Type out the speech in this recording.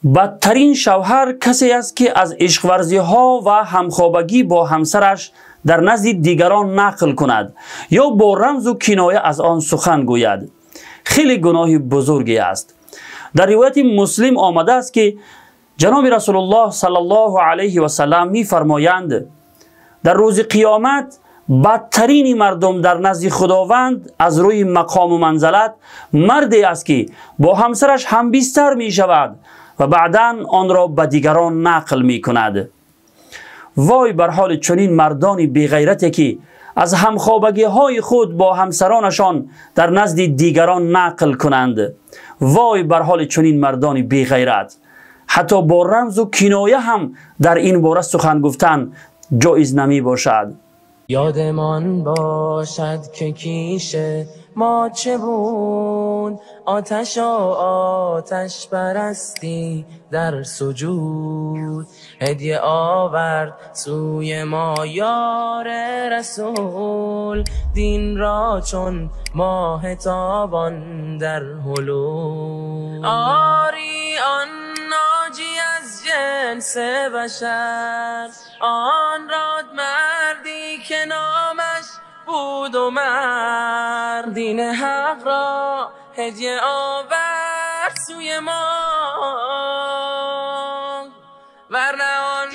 Бадтарин шавҳар касе аст, ки аз ишқварзиҳо ва ҳамхобагӣ бо ҳамсараш дар назди дигарон нақл кунад ё бо рамзу киноя аз он сухан гӯяд. Хеле гуноҳи бузурге аст. Дар ривояти Муслим омадааст, ки ҷаноби Расулуллоҳ саллаллоҳу алайҳи васаллам мефармоянд: дар рӯзи қиёмат бадтарини мардум дар назди Худованд аз рӯи мақому манзалат марде аст, ки бо ҳамсараш ҳамбистар мешавад ва баъдан онро ба дигарон нақл мекунад. Вой бар ҳоли чунин мардони беғайрате, ки аз ҳамхобагиҳои худ бо ҳамсаронашон дар назди дигарон нақл кунанд. Вой бар ҳоли чунин мардони беғайрат. Ҳатто бо рамзу киноя ҳам дар ин бора сухан гуфтан ҷоиз намебошад. یادمان باشد که کیش ما چه بود، آتش و آتش پرستی در سجود. هدیه آورد سوی ما یار رسول، دین را چون ماه تابان در حلول. آری آن ناجی از جنس بشر، آن راد مردی که نامش بود و مر. دین حق را هدیه آورد سوی ما، ورنه آن